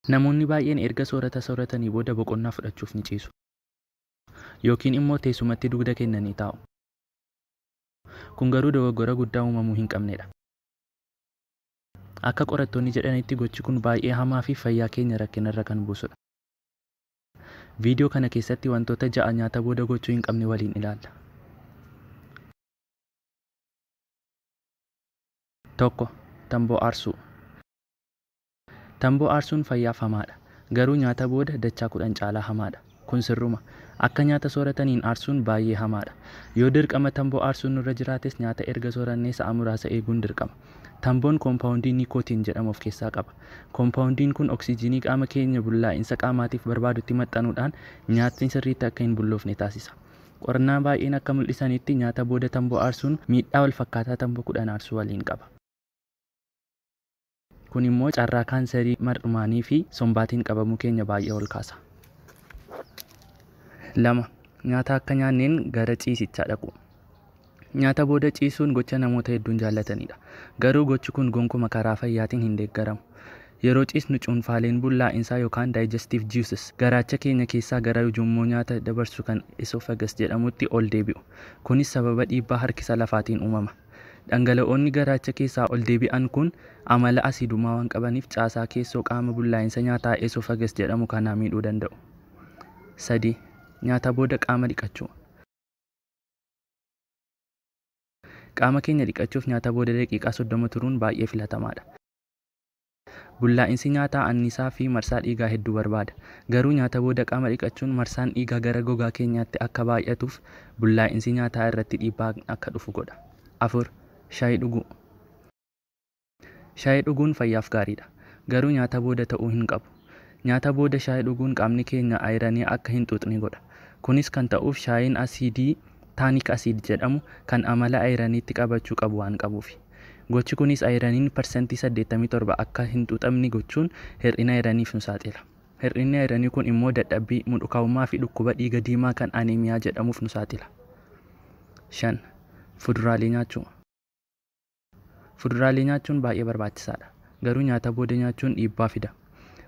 Namoonni baay'een erga soorata sooratanii booda boqonnaa fudhachuuf ni ciisu. Yookiin immoo teessumatti dugda kennanii taa'u. Kun garuu dogoggora guddaa uumamuu hin qabnedha. Akka qorattoonni jedhanitti gochi kun baay'ee hamaa fi fayyaa keenya rakkinarra kan buusudha. Viidiyoo kana keessatti wantoota 6 nyaata booda gochuu hin qabne waliin ilaalla. 1. Tamboo aarsuu. Tamboo aarsuun fayyaaf hamaadha. Garuu nyaata booda dachaa 10 caalaa hamaadha. Kun sirruma. Akka nyaata soorataniin aarsuun baay'ee hamaadha. Yoo dirqama tamboo aarsuun nurra jiraates nyaata erga soorannee sa'a muraasa eeguun dirqama. Tamboon koompaawundii nikootiin jedhamu of keessaa qaba. Koompaawundiin kun oksijiinii qaama keenya bullaa'insa qaamaatiif barbaadutti maxxanuudhaan nyaatni sirriitti akka hin bulloofne taasisa. Qorannaa baay'een akka mul'isanitti nyaata booda tamboo aarsuun miidhaa wal fakkaataa tamboo 10 aarsuu waliin qaba. Kun immoo carraa kaanserii mar'umaanii fi sombaatiin qabamuu keenya baay'ee ol kaasa. 2. Nyaata akka nyaanneen gara ciisichaa dhaqu. Nyaata booda ciisuun gocha namoota hedduun jaallatanidha. Garuu gochi kun gonkuma karaa fayyaatiin hin deeggaramu. Yeroo ciisnu cuunfaaleen bullaa'insaa yookaan digestive juices garaacha keenya keessaa gara ujummoo nyaata dabarsu kan esophagus jedhamutti ol deebi'u. Kunis sababa dhiibbaa harkisa lafaatiin uumama. Dhangala'oonni garaacha keessaa ol deebi'an kun amala asiidummaa waan qabaniif caasaa keessoo qaama bullaa'insa nyaataa esophagus jedhamu kanaa miidhuu danda'u. 3. Nyaata booda qaama dhiqachuu. Qaama keenya dhiqachuuf nyaata booda daqiiqaa 30 turuun baay'ee filatamaadha. Bullaa'insi nyaataa anniisaa fi marsaa dhiigaa hedduu barbaada. Garuu nyaata booda qaama dhiqachuun marsaan dhiigaa gara gogaa keenyaatti akka baay'atuuf bullaa'insi nyaataa irratti dhiibbaa akka dhufu godha. 4. Shaayii dhuguu. Shaayii dhuguun fayyaaf gaariidha. Garuu nyaata booda ta'uu hin qabu. Nyaata booda shaayii dhuguun qaamni keenya ayiranii akka hin xuuxne godha. Kunis kan ta'uuf shaayiin asiidii taanik asiid jedhamu kan amala ayiraniitti qabachuu qabu waan qabuufi. Gochi kunis ayiraniin 87% akka hin xuuxamne gochuun hir'ina ayiraniif nu saaxila. Hir'inni ayiranii kun immoo dadhabbii, mudhukaa'ummaa fi dhukkuba dhiiga diimaa kan aneemiyaa jedhamuuf nu saaxila. 5. Fuduraalee nyaachuu. Fuduraalee nyaachuun baay'ee barbaachisaadha. Garuu nyaata booda nyaachuun dhiibbaa fida.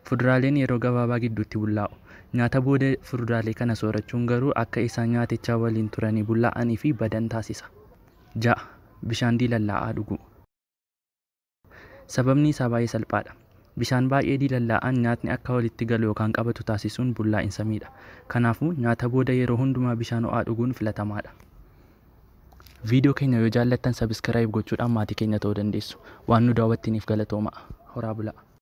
Fuduraaleen yeroo gabaabaa gidduutti bullaa'u. Nyaata booda fuduraalee kana soorachuun garuu akka isaan nyaaticha waliin turanii bullaa'anii fi badan taasisa. 6. Bishaan diilallaa'aa dhuguu. Sababni isaa baay'ee salphaadha. Bishaan baay'ee diilallaa'aan nyaatni akka walitti galu yookaan qabatu taasisuun bullaa'insa miidha. Kanaafuu nyaata booda yeroo hundumaa bishaan ho'aa dhuguun filatamaadha. Viidiyoo keenya yoo jaallattan subscribe gochuudhaan maatii keenya ta'uu dandeessu. Waan nu daawwattaniif galatoomaa. Horaa bulaa.